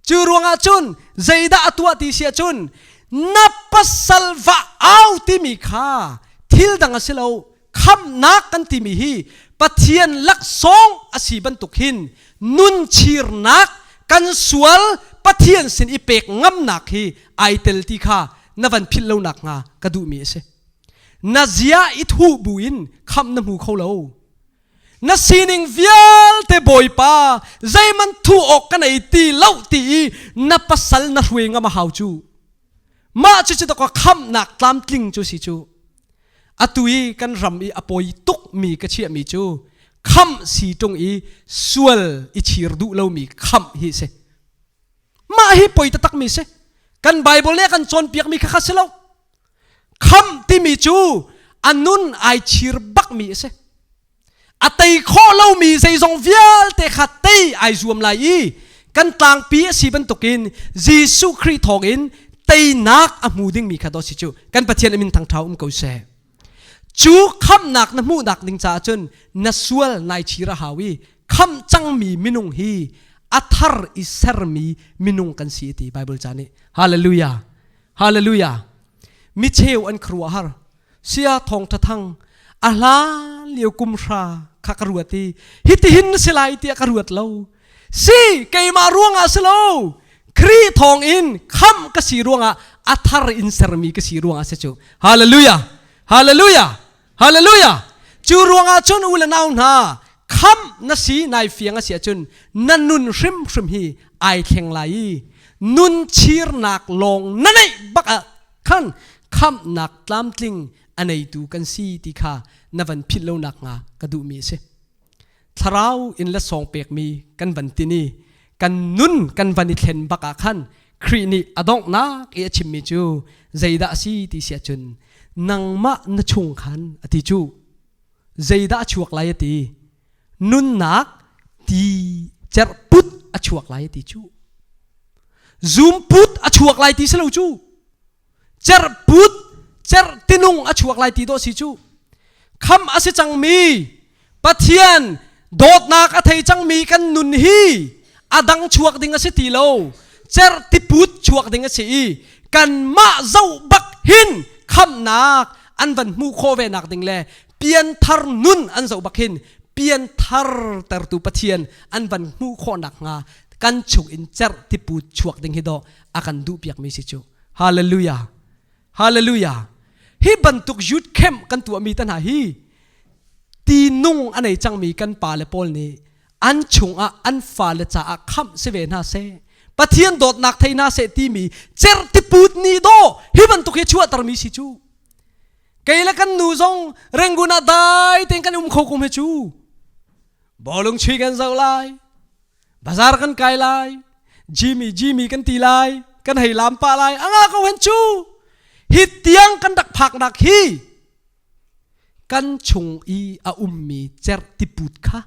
Cu ruangah cun zeidah a tuah ti si ahcun na pasal va au timi kha thil dang a si lo khamnak kan timi hi Pathian laksawng a si bantuk hin nunchirnak kan sual Pathian sin i pek ngamnak hi ai tel ti kha na van philh lo nak hnga ka duhmi a si. Na zia i thuh buin khamh na hmu kho lo. Na sining vialte Bawipa zeiman thu awk ka nei ti lo ti i na pasal na hruai ngam a hau cu. Mah cucu dawk khamhnak tlamtling cu si cu. Atu i kan ram i a poi tuk mi ka chiah mi cu khamh si ṭung i sual i chir duh lomi khamh hi si. Mah hi poi taktak mi si. Kan Bible nih a kan cawnpiak mi kha kha si lo. Khamh timi cu a nun ai chir bakmi a si. A tei khawh lomi zeizong vialte kha tei ai zuam lai i kan tlangpi a si bantukin Jesuh Khrih thawngin teinak a hmu dingmi kha daw si cu kan Pathian a min thangṭha um ko seh. Cu khamhnak na hmuhnak ding caah cun na sual nai chir a hau i khamh cangmi minung hi a thar i sermi minung kan si ti Bible ca nih. Hallelujah. Hallelujah. Mi cheu an khuaruahhar. Sia thawngtha thang a hlan lio kum hra kha ka ruat i hitihin na si lai tiah ka ruat lo. Si keimah ruangah si lo. Khrih thawng in khamh ka si ruangah a thar in sermi ka si ruangah si cu. Hallelujah. Hallelujah. Hallelujah. Cu ruangah cun u le nau hna khamh na si nai fiang a si ahcun na nun hrimhrim hi ai thleng lai i nun chirnak lawng na neih bak ah khan khamhnak tlamtling a neitu kan si ti kha na van philh lo nak hnga ka duhmi a si. Thlarau in le sawng pekmi kan van tini kan nun kan van i thlen bak ah khan Khrih nih a donghnak i a chimmi cu zeidah a si ti si ahcun nangmah na chung khan a ti cu zeidah a chuak lai a ti nunnak ti cerhput a chuak lai a ti cu zumput a chuak lai ti si lo cu cerhput cerh tinung a chuak lai ti dawh si cu kham a si cangmi Pathian dawtnak a thei cangmi kan nun hi a dang chuak ding a si ti lo cerh tiput chuak ding a si i kanmah zoh bak hin khamnak an van hmuh khawh ve nak ding le pianthar nun an zoh bak hin pianthar tertu Pathian an van hmuh khawh nak hnga kan chung in cerh tiput chuak ding hi dawh a kan duh piak mi si cu hallelujah Hallelujah. Hi bantuk youth camp kan tuahmi te hna hi ti nung a nei cangmi kan pale pawl nih an chungah an fale caah khamh si ve hna seh. Pathian dawtnak thei hna seh timi cerhtiput nih dawh hi bantuk hi chuahtermi si cu. Kei le kan nu zong Rangoon ah dai tein kan um kho kum he cu. Bawlung chui kan zoh lai. Bazar kan kai lai. Jimmy Jimmy kan ti lai. Kan hei lam pah lai. Anga ko hen cu. Hi tiang kan rak phaknak hi kan chung i a ummi cerhtiput kha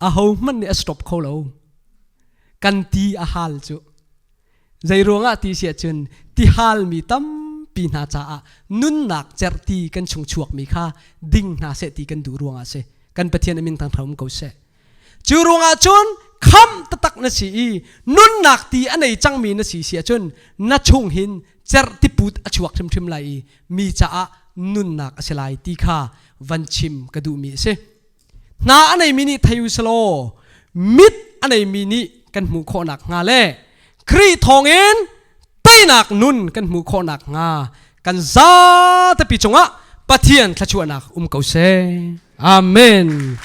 aho hmanh nih a stop kho lo. Kan ti a hal cu. Zei ruangah ti si ahcun ti halmi tampi hna caah nunnak cerhti kan chung chuakmi kha ding hna seh ti kan duh ruangah a si. Kan Pathian a min thangṭha um ko seh. Cu ruangah cun khamh taktak na si i nunnak ti a nei cangmi na si si ahcun na chung hin cerhtiput a chuak hrimhrim lai i mi caah nunnak a si lai ti kha van chim ka duhmi a si. Hna a neimi nih thei u selaw mit a neimi nih kan hmuh khawhnak hnga le Khrih thawngin teinak nun kan hmuh khawhnak hnga kan zatepi cungah Pathian thluachuahnak um ko seh. Amen.